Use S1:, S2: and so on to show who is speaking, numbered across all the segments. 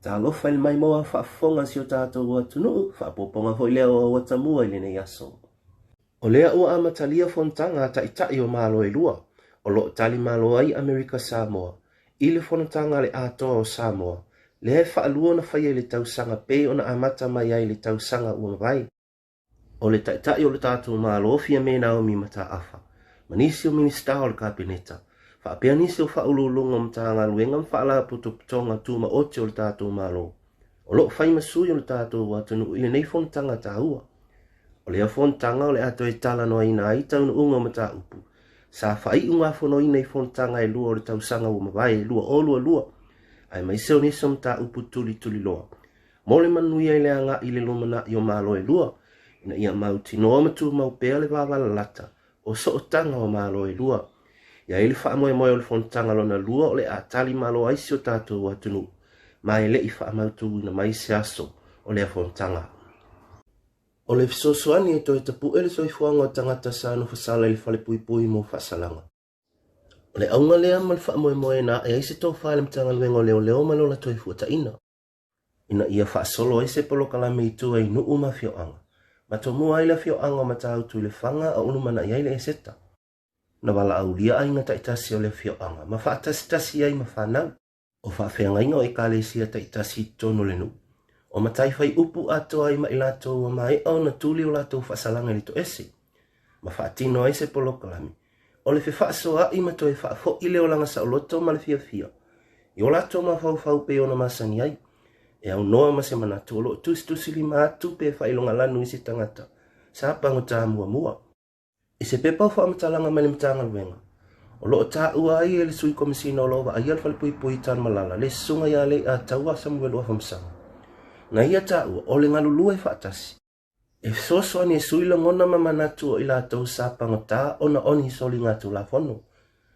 S1: Talofa i le maimoa faafofoga a si o tatou atunuu, faaopoopoga foi lea o Auatamua i lenei aso. O lea ua amatalia fonotaga a Taitai o Malo e lua, o lo o tali malo ai Amerika Samoa i le fonotaga a le Atoa o Samoa, lea e faalua ona faia i le tausaga pei ona amata mai ai le tausaga ua mavae. O le Taitai o le tatou Malo Fiame Naomi Mataafa, ma nisi o Minisita o le Kapeneta, faapea nisi o Faauluuluga o Matagaluega ma Faalapotopotoga Tumaoti o le tatou Malo, o lo o fai ma sui o le tatou atunuu i lenei fonotaga taua. O lea fonotaga o le a toe talanoaina ai taunuuga o mataupu sa faaiugafonoina i fonotaga e lua o le tausaga ua mavae 2022, aemaise o nisi o mataupu tulituliloa mo le manuia i le agai i le lumanai o Malo e lua, ina ia mautinoa ma tumau pea le vavalalata o sootaga o Malo e lua. I ai le faamoemoe o le fonotaga lona lua o le a tali malo ai si o tatou atunuu, ma e le i faamautuina mai se aso o lea fonotaga. O le fesoasoani e toe tapu'e le soifuaga o tagata sa nofosala i le falepuipui mo faasalaga. O le auga lea ma le faamoemoe na ae ai se tofa i le Matagaluega o Leoleo ma le Ola Toefuataiga, ina ia faasolo ai se polokalame i tua i nuu ma afioaga, ma tomua ai le afioaga o Matautu i Lefaga a o lumanai ai le Eseta. Na valaaulia aiga taitasi o le afioaga ma faatasitasi ai ma fanau. O faafeagaiga o ekalesia taitasi i totonu o le nuu, o matai fai upu atoa ai ma i latou ua maea ona tuli o latou faasalaga i le toese, ma faatino ai se polokalame o le fefaasoaai ma toe faafoi le olaga saoloto ma le fiafia i o latou mafaufau pei ona masani ai, e aunoa ma se manatu o lo o tusitusilima atu pe faailogalanu i se tagata sa pagota muamua. I se pepa o faamatalaga mai le Matagaluega, o lo o taua ai e le Sui Komesina o lo o vaaia le Falepuipui i Tanumalala le Susuga ia Leiataua Samuelu Afamasaga, na ia taua o le galulue faatasi, e fesoasoani e sui lagona ma manatu o i latou sa pagota ona o ni soligatulafono,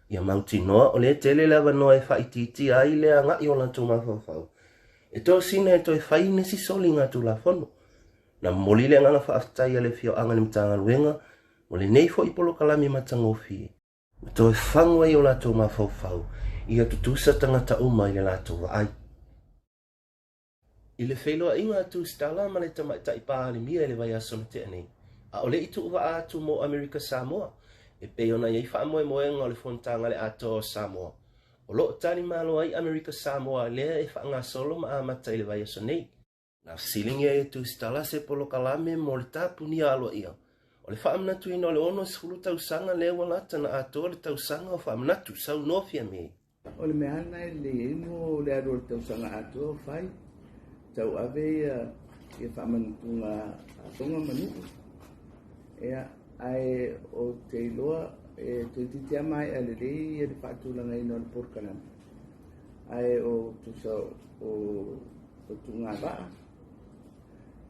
S1: ia mautinoa o lea tele le avanoa e faaitiitia ai le agai o latou mafaufau e tosina e toe fai nisi soligatulafono. Na momoli le agaga faafetai a le afioaga i le Matagaluega mo lenei foi polokalame matagofie, ma toe fagu ai o latou mafaufau ia tutusa tagata uma i le latou vaai. I le feiloaiga a Tusitala ma le Tamaitai Palemia i le vaiaso na tea nei, ʻaʻole i tuuvaa atu mo Amerika Samoa, e pei ona i ai faamoemoega o le Fonotaga a le Atoa o Samoa, o lo o tali malo ai Amerika Samoa lea e faagasolo ma amata i le vaiaso nei. Na fesiligia e Tusitala se polokalame mo le tapunia aloaia o le faamanatuina o le 60 tausaga lea ua lata na atoa le tausaga o faamanatu saunoa Fiame.
S2: O le mea lava lena e lelei ai mo le alu o le tausaga atoa o fai, tauave ia ia faamanatuga a Tonga ma Nuu. Ia, ae ou te iloa e toeitiiti lava maea lelei ia le faatulagaina o le polokalame, ae o tusa o o tugavaa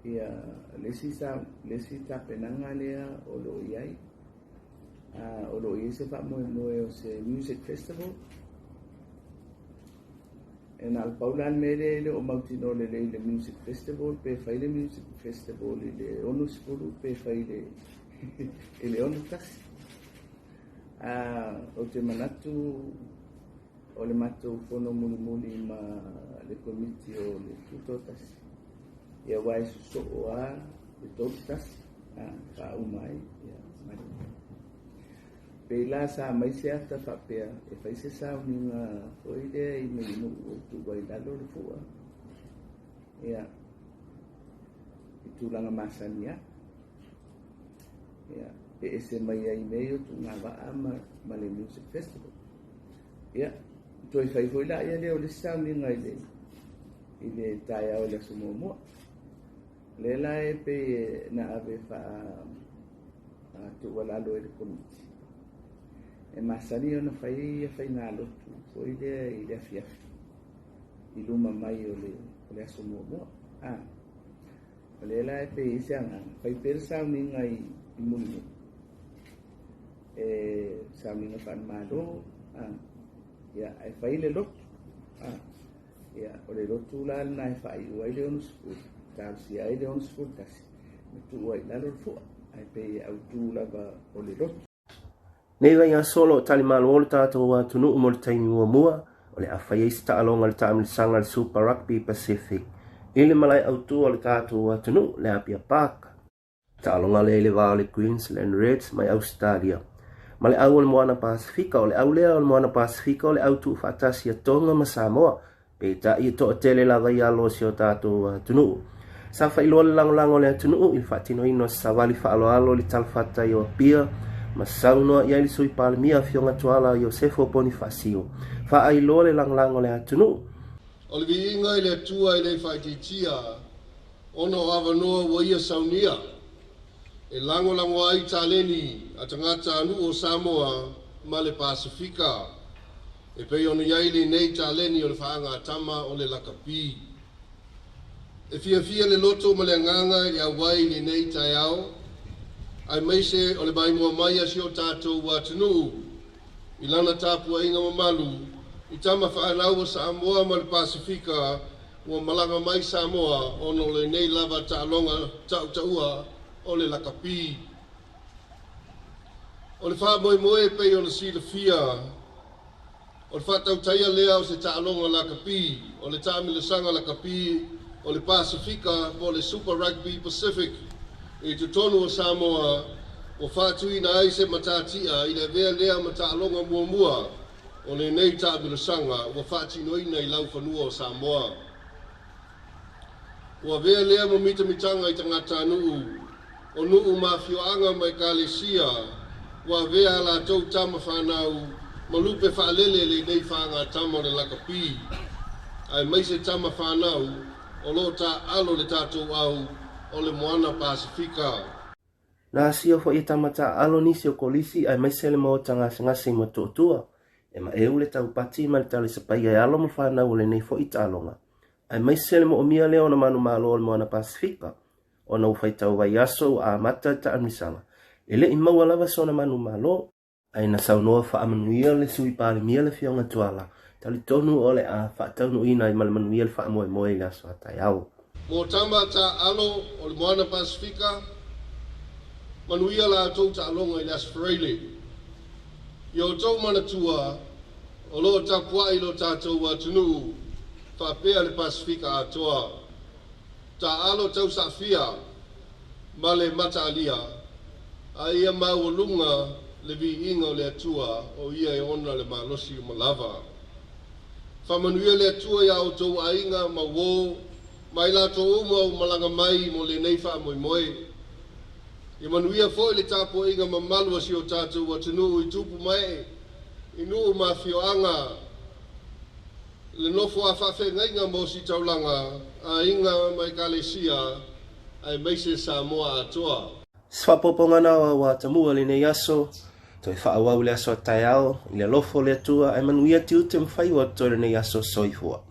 S2: ia le isi sa le isi tapenaga lea o lo o i ai o lo o i ai se faamoemoe o se music festival e na o le pau la le mea lea e le o mautinoa lelei i le music festival pe fai le music festival i le 60 pe fai i le i le 61. Ou te manatu O le matou fono mulimuli ma le Komiti o le Tutoatasi, ia aua e sosoo lava le 31 faauma ai ia malie. Pei la sa aumai se ata faapea e fai se sauniga foi lea i Mulinuu e tuu ai i lalo le fua, ia, i tulaga masani lava. Ia, e ese mai ai mea ia o tugavaa ma, ma le Music Festival. Ia, toe fai foi la ia lea o le isi sauniga i le, i le taeao i le aso muamua. Lea la e pei e na ave faa tuualalo e le komiti. E masani ona fai ia faigalotu foi lea i le afiafi i luma mai o le, o le aso muamua. Ah, o lea la e pei e i se agaga, fai pea le sauniga i, i Mulinuu. E sauniga faale-Malo, a, ia, ae fai le lotu. A, ia, o le lotu la lena e faaiu ai le 60, talosia ai le 61, ma tuu ai i lalo le fua, ae pei e autu lava o le lotu.
S1: Nei vaiaso o lo o tali malo le tatou atunuu mo le taimi muamua. O le a fai ai se taaloga i le taamilosaga a le Super Rugby Pacific i le malae autu o le tatou atunuu, le Apia Park. Taaloga lea i le va o le Queensland Reds mai Ausetalia ma le au o le Moana Pasefika. O le au lea o le Moana Pasefika o le au tuufaatasi a Tonga ma Samoa, peitai e toatele lava i alo o si o tatou atunuu. Sa faailoa le lagolago a le atunuu i le faatinoina o se savali faaaloalo i le talafatai o Apia ma saunoa i ai le Sui Palemia Afioga Tuala Iosefo Ponifasio. Faailoa le lagolago a le atunuu.
S3: O le viiga i le Atua e le faaitiitia ona o avanoa ua ia saunia e lagolago ai taleni a tagatanuu o Samoa ma le Pasefika e pei ona i ai lenei taleni o le faagatama o le lakapi. E fiafia le loto ma le agaga i le auai i lenei taeao, aemaise o le maimoa mai a si o tatou atunuu i lana tapuaiga mamalu i tama fanau o Samoa ma le Pasefika ua malaga mai Samoa ona o lenei lava taaloga tautaua o le lakapi. O le faamoemoe e pei ona silafia, o le faatautaia lea o se taaloga lakapi, o le taamilosaga lakapi o le Pasefika po o le Super Rugby Pacific i totonu o Samoa, ua faatuina ai se matatia i le avea lea ma taaloga muamua o lenei taamilosaga ua faatinoina i laufanua o Samoa. Ua avea lea ma mitamitaga i tagatanuu o nuu ma afioaga ma ekalesia ua avea a latou tama fanau ma lupe faalele lenei faagatama o le lakapi, aemaise tama fanau o lo o taaalo le tatou au o le Moana Pasefika.
S1: Na asia foi e tama taaalo nisi o kolisi aemaise le maota gasegase i Motootua, e maeu le taupati ma le talisapaia e alo ma fanau o lenei foi taaloga, aemaise le moomia lea ona manumalo o le Moana Pasefika, ona ua faitau vaiaso ua amata le taamilosaga, e le i maua lava sona manumalo. Ae na saunoa faamanuia le Sui Palemia le Afioga Tuala, talitonu o le a faataunuuina ai ma le manuia le faamoemoe i le aso a taeao.
S3: Mo tama taaalo o le Moana Pasefika, manuia la outou taaloga i le Aso Faraile. Ia outou manatua o lo o tapuai lo tatou atunuu faapea le Pasefika atoa. Taaalo tausaafia ma le mataalia, a ia maualuga le viiga o le Atua o ia e ona le malosi uma lava. Faamanuia le Atua iā outou aiga ma uō ma i latou uma ua malaga mai mo lenei faamoemoe. Ia manuia foi le tapuaiga mamalu a si o tatou atunuu i tupu ma ee, i nuu ma afioaga, le nofo a faafeagaiga ma ositaulaga, aiga ma ekalesia, aemaise Samoa atoa.
S1: Se faaopoopoga na o au atamua i lenei aso, toe faaauau i le aso a taeao, i le alofa o le Atua, ae manuia tiute ma faiva o totoe i lenei aso. Soifua.